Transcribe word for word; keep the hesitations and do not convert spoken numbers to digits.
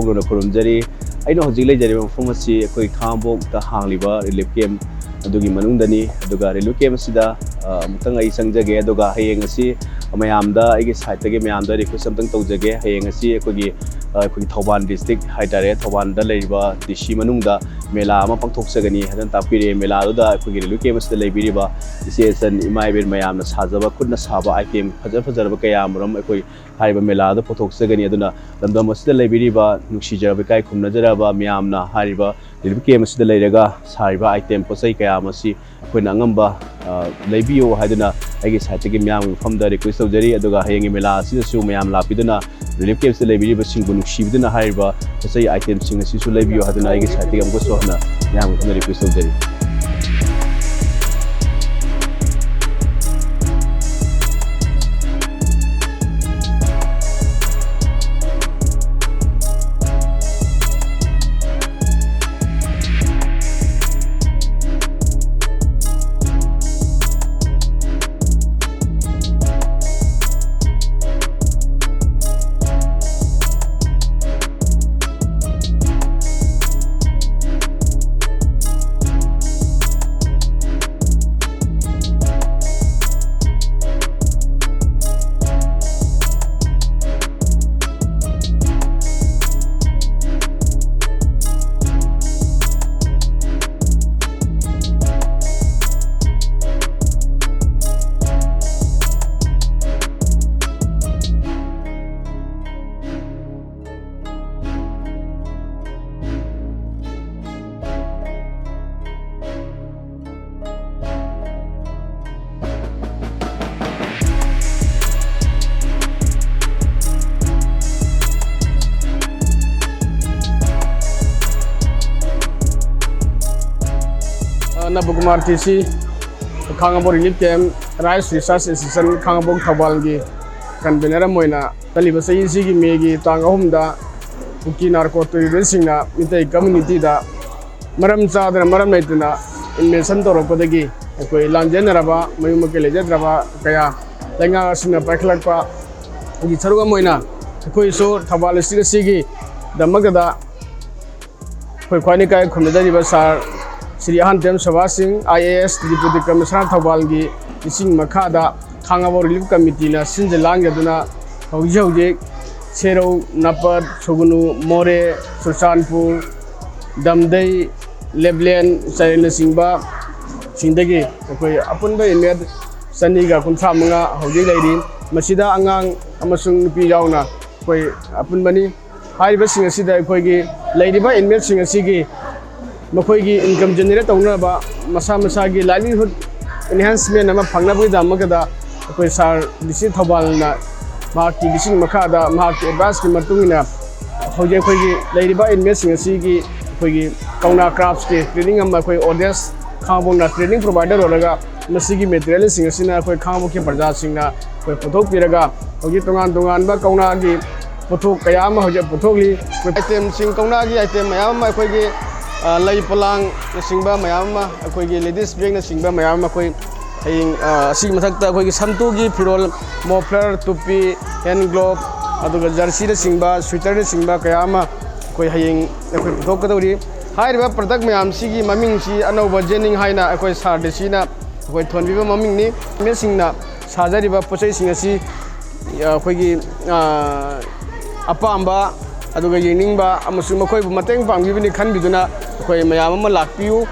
ꯂꯨꯅ ꯈꯨꯔꯨꯝꯖꯔꯤ꯫ ꯑꯩꯅ ꯍꯧꯖꯤꯛ ꯂꯩꯖꯔꯤꯕ ꯃꯐꯝ ꯑꯁꯤ ꯑꯩꯈꯣꯏ ꯈꯥꯉꯕꯣꯛꯇ ꯍꯥꯡꯂꯤꯕ relief camp ꯑꯗꯨꯒꯤ ꯃꯅꯨꯡꯗꯅꯤ꯫ ꯑꯗꯨꯒ relief camp ꯑꯁꯤꯗ, ꯑ, ꯑꯃꯨꯛꯇꯪ ꯑꯩ ꯆꯪꯖꯒꯦ꯫ ꯑꯗꯨꯒ ꯍꯌꯦꯡ ꯑꯁꯤ ꯃꯌꯥꯝꯗ, ꯑꯩꯒꯤ side ꯇꯒꯤ ꯃꯌꯥꯝꯗ request ꯑꯝꯇꯪ ꯇꯧꯖꯒꯦ꯫ ꯍꯌꯦꯡ ꯑꯁꯤ ꯑꯩꯈꯣꯏꯒꯤ, ꯑ, ꯑꯩꯈꯣꯏꯒꯤ ꯊꯧꯕꯥꯜ district ꯍꯥꯏꯇꯥꯔꯦ, ꯊꯧꯕꯥꯜꯗ ꯂꯩꯔꯤꯕ D C ꯃꯅꯨꯡꯗ ꯃꯦꯂꯥ ꯑꯃ ꯄꯥꯡꯊꯣꯛꯆꯒꯅꯤ ꯍꯥꯏꯗꯅ ꯇꯥꯛꯄꯤꯔꯦ꯫ ꯃꯦꯂꯥꯗꯨꯗ ꯑꯩꯈꯣꯏꯒꯤ relief camp ꯑꯁꯤꯗ ꯂꯩꯕꯤꯔꯤꯕ ꯏꯆꯦ ꯏꯆꯟ, ꯏꯃꯥ ꯏꯕꯦꯟ ꯃꯌꯥꯝꯅ ꯁꯥꯖꯕ, ꯈꯨꯠꯅ ꯁꯥꯕ item ꯐꯖ ꯐꯖꯔꯕ ꯀꯌꯥ ꯑꯃꯔꯣꯝ ꯑꯩꯈꯣꯏ ꯍꯥꯏꯔꯤꯕ ꯃꯦꯂꯥꯗ ꯄꯨꯊꯣꯛꯆꯒꯅꯤ꯫ ꯑꯗꯨꯅ ꯂꯝꯗꯝ ꯑꯁꯤꯗ ꯂꯩꯕꯤꯔꯤꯕ, ꯅꯨꯡꯁꯤꯖꯔꯕ, ꯏꯀꯥꯏ ꯈꯨꯝꯅꯖꯔꯕ ꯃꯤꯌꯥꯝꯅ ꯍꯥꯏꯔꯤꯕ relief camp ꯑꯁꯤꯗ ꯂꯩꯔꯒ ꯁꯥꯔꯤꯕ item ꯄꯣꯠ ꯆꯩ ꯀꯌꯥ ꯑꯃꯁꯤ ꯑꯩꯈꯣꯏꯅ ꯑꯉꯝꯕ, ꯑ, ꯂꯩꯕꯤꯌꯨ ꯍꯥꯏꯗꯨꯅ ꯑꯩꯒꯤ side ꯇꯒꯤ ꯃꯤꯌꯥꯝꯒꯤ ꯃꯐꯝꯗ request ꯇꯧꯖꯔꯤ꯫ ꯑꯗꯨꯒ ꯍꯌꯦꯡꯒꯤ ꯃꯦꯂꯥ ꯑꯁꯤꯗꯁꯨ ꯃꯌꯥꯝ ꯂꯥꯛꯄꯤꯗꯨꯅ relief camp ꯁꯤꯗ ꯂꯩꯕꯤꯔꯤꯕꯁꯤꯡꯕꯨ ꯅꯨꯡꯁꯤꯕꯤꯗꯨꯅ ꯍꯥꯏꯔꯤꯕ ꯄꯣꯠ ꯆꯩ item ꯁꯤꯡ ꯑꯁꯤꯁꯨ ꯂꯩꯕꯤꯌꯨ ꯍꯥꯏꯗꯨꯅ ꯑꯩꯒꯤ side ꯇꯒꯤ ꯑꯃꯨꯛꯀꯁꯨ ꯍꯟꯅ ꯃꯌꯥꯝꯒꯤ ꯃꯐꯝꯗ request ꯇꯧꯖꯔꯤ꯫ ꯑ, ꯅꯕꯀꯨꯃꯥꯔ ꯇꯤ ꯁꯤ, ꯈꯥꯉꯕꯣꯛ relief camp, Rice Research Institution, ꯈꯥꯉꯕꯣꯛ ꯊꯧꯕꯥꯜꯒꯤ convener ꯑꯃ ꯑꯣꯏꯅ ꯆꯠꯂꯤꯕ ꯆꯍꯤꯁꯤꯒꯤ ꯃꯦꯒꯤ ꯇꯥꯡ ꯑꯍꯨꯝꯗ ꯀꯨꯀꯤ ꯅꯥꯔꯀꯣ ꯇꯦꯔꯣꯔꯤꯁꯁꯤꯡꯅ ꯃꯤꯇꯩ communityꯗ ꯃꯔꯝ ꯆꯥꯗꯅ, ꯃꯔꯝ ꯂꯩꯇꯅ invasion ꯇꯧꯔꯛꯄꯗꯒꯤ ꯑꯩꯈꯣꯏ ꯂꯥꯟꯖꯦꯟꯅꯔꯕ, ꯃꯌꯨꯝ ꯃꯀꯩ ꯂꯩꯖꯗ꯭ꯔꯕ ꯀꯌꯥ ꯂꯩꯉꯥꯛ ꯑꯁꯤꯅ ꯄꯥꯏꯈꯠꯂꯛꯄꯒꯤ ꯁꯔꯨꯛ ꯑꯃ ꯑꯣꯏꯅ ꯑꯩꯈꯣꯏꯁꯨ ꯊꯧꯕꯥꯜ district ꯑꯁꯤꯒꯤ ꯗꯃꯛꯇꯗ ꯑꯩꯈꯣꯏ ꯈ꯭ꯋꯥꯏꯅꯤ ꯀꯥꯏ ꯈꯨꯝꯅꯖꯔꯤꯕ ꯁꯥꯔ ꯁ꯭ꯔꯤ ꯑꯍꯥꯟꯇꯦꯝ ꯁꯣꯚꯥ ꯁꯤꯡ, I A S, deputy commissioner ꯊꯧꯕꯥꯜꯒꯤ ꯂꯤꯁꯤꯡ ꯃꯈꯥꯗ ꯈꯥꯡꯉꯕꯣꯛ ꯔꯤꯂꯤꯐ ꯀꯃꯤꯇꯤꯅ ꯁꯤꯟꯖ ꯂꯥꯡꯖꯗꯨꯅ ꯍꯧꯖꯤꯛ ꯍꯧꯖꯤꯛ ꯁꯦꯔꯧ, ꯅꯥꯄꯠ, ꯁꯨꯒꯨꯅꯨ, ꯃꯣꯔꯦ, ꯆꯨꯔꯆꯥꯟꯄꯨꯔ, ꯗꯝꯗꯩ, ꯂꯦꯞꯂꯦꯟ, ꯆꯥꯏꯔꯦꯟꯅꯆꯤꯡꯕ ꯁꯤꯡꯗꯒꯤ ꯑꯩꯈꯣꯏ ꯑꯄꯨꯟꯕ ꯏꯟꯃꯦꯠ ꯆꯅꯤꯒ ꯀꯨꯟꯊ꯭ꯔꯥ ꯃꯉꯥ ꯍꯧꯖꯤꯛ ꯂꯩꯔꯤ꯫ ꯃꯁꯤꯗ ꯑꯉꯥꯡ ꯑꯃꯁꯨꯡ ꯅꯨꯄꯤ ꯌꯥꯎꯅ ꯑꯩꯈꯣꯏ ꯑꯄꯨꯟꯕꯅꯤ꯫ ꯍꯥꯏꯔꯤꯕꯁꯤꯡ ꯑꯁꯤꯗ ꯑꯩꯈꯣꯏꯒꯤ ꯂꯩꯔꯤꯕ ꯏꯟꯃꯦꯠꯁꯤꯡ ꯑꯁꯤꯒꯤ ꯃꯈꯣꯏꯒꯤ ꯏꯟꯀꯝ ꯖꯦꯅꯦꯔꯦꯠ ꯇꯧꯅꯕ, ꯃꯁꯥ ꯃꯁꯥꯒꯤ ꯂꯥꯏꯚꯂꯤꯍꯨꯗ ꯏꯟꯍꯦꯟꯁꯃꯦꯟ ꯑꯃ ꯐꯪꯅꯕꯒꯤꯗꯃꯛꯇ ꯑꯩꯈꯣꯏ ꯁꯥꯔ ꯗꯤ ꯁꯤ ꯊꯧꯕꯥꯜꯅ ꯃꯍꯥꯛꯀꯤ ꯂꯤꯁꯤꯡ ꯃꯈꯥꯗ ꯃꯍꯥꯛꯀꯤ ꯑꯦꯗꯚꯥꯏꯁꯀꯤ ꯃꯇꯨꯡ ꯏꯟꯅ ꯍꯧꯖꯤꯛ ꯑꯩꯈꯣꯏꯒꯤ ꯂꯩꯔꯤꯕ ꯏꯟꯃꯦꯠꯁꯤꯡ ꯑꯁꯤꯒꯤ ꯑꯩꯈꯣꯏꯒꯤ ꯀꯧꯅꯥ ꯀ꯭ꯔꯥꯐꯁꯀꯤ ꯇ꯭ꯔꯦꯅꯤꯡ ꯑꯃ ꯑꯩꯈꯣꯏ ꯑꯣꯗꯦꯁ ꯈꯥꯡꯉꯕꯣꯛꯅ ꯇ꯭ꯔꯦꯅꯤꯡ ꯄ꯭ꯔꯣꯚꯥꯏꯗꯔ ꯑꯣꯏꯔꯒ ꯃꯁꯤꯒꯤ ꯃꯦꯇꯔꯤꯌꯦꯜꯁꯤꯡ ꯑꯁꯤꯅ ꯑꯩꯈꯣꯏ ꯈꯥꯡꯉꯕꯣꯛꯀꯤ ꯄ꯭ꯔꯖꯥꯁꯤꯡꯅ ꯑꯩꯈꯣꯏ ꯄꯨꯊꯣꯛꯄꯤꯔꯒ ꯍꯧꯖꯤꯛ ꯇꯣꯉꯥꯟ ꯇꯣꯉꯥꯟꯕ ꯀꯧꯅꯥꯒꯤ ꯄꯣꯠꯊꯣꯛ ꯀꯌꯥ ꯑꯃ ꯍꯧꯖꯤꯛ ꯄꯨꯊꯣꯛꯂꯤ꯫ ꯑꯩꯈꯣꯏ ꯑꯥꯏꯇꯦꯝꯁꯤꯡ, ꯀꯧꯅꯥꯒꯤ ꯑꯥꯏꯇꯦꯝ ꯃꯌꯥꯝ ꯑꯃ, ꯑꯩꯈꯣꯏꯒꯤ, ꯑ, ꯂꯩ ꯄꯣꯂꯥꯡꯅꯆꯤꯡꯕ ꯃꯌꯥꯝ ꯑꯃ, ꯑꯩꯈꯣꯏꯒꯤ ꯂꯦꯗꯤꯁ ꯕꯦꯒꯅꯆꯤꯡꯕ ꯃꯌꯥꯝ ꯑꯃ ꯑꯩꯈꯣꯏ ꯍꯌꯦꯡ, ꯑ, ꯑꯁꯤꯒꯤ ꯃꯊꯛꯇ ꯑꯩꯈꯣꯏꯒꯤ ꯁꯝꯇꯨꯒꯤ ꯐꯤꯔꯣꯜ, ꯃꯣꯐ꯭ꯂꯔ, ꯇꯨꯄꯤ, ꯍꯦꯟ ꯒ꯭ꯂꯣꯞ, ꯑꯗꯨꯒ ꯖꯔꯁꯤꯅꯆꯤꯡꯕ, ꯁ꯭ꯋꯦꯇꯔꯅꯆꯤꯡꯕ ꯀꯌꯥ ꯑꯃ ꯑꯩꯈꯣꯏ ꯍꯌꯦꯡ ꯑꯩꯈꯣꯏ ꯄꯨꯊꯣꯛꯀꯗꯧꯔꯤ꯫ ꯍꯥꯏꯔꯤꯕ ꯄ꯭ꯔꯗꯛ ꯃꯌꯥꯝꯁꯤꯒꯤ ꯃꯃꯤꯡꯁꯤ ꯑꯅꯧꯕ ꯖꯦꯅꯤꯡ ꯍꯥꯏꯅ ꯑꯩꯈꯣꯏ ꯁꯥꯔ ꯗꯤ ꯁꯤꯅ ꯑꯩꯈꯣꯏ ꯊꯣꯟꯕꯤꯕ ꯃꯃꯤꯡꯅꯤ꯫ ꯃꯦꯠꯁꯤꯡꯅ ꯁꯥꯖꯔꯤꯕ ꯄꯣꯠ ꯆꯩꯁꯤꯡ ꯑꯁꯤ ꯑꯩꯈꯣꯏꯒꯤ, ꯑ, ꯑꯄꯥꯝꯕ ꯑꯗꯨꯒ ꯌꯦꯡꯅꯤꯡꯕ ꯑꯃꯁꯨꯡ ꯃꯈꯣꯏꯕꯨ ꯃꯇꯦꯡ ꯄꯥꯡꯕꯤꯕꯅꯤ ꯈꯟꯕꯤꯗꯨꯅ ꯑꯩꯈꯣꯏ ꯃꯌꯥꯝ ꯑꯃ ꯂꯥꯛꯄꯤꯌꯨ꯫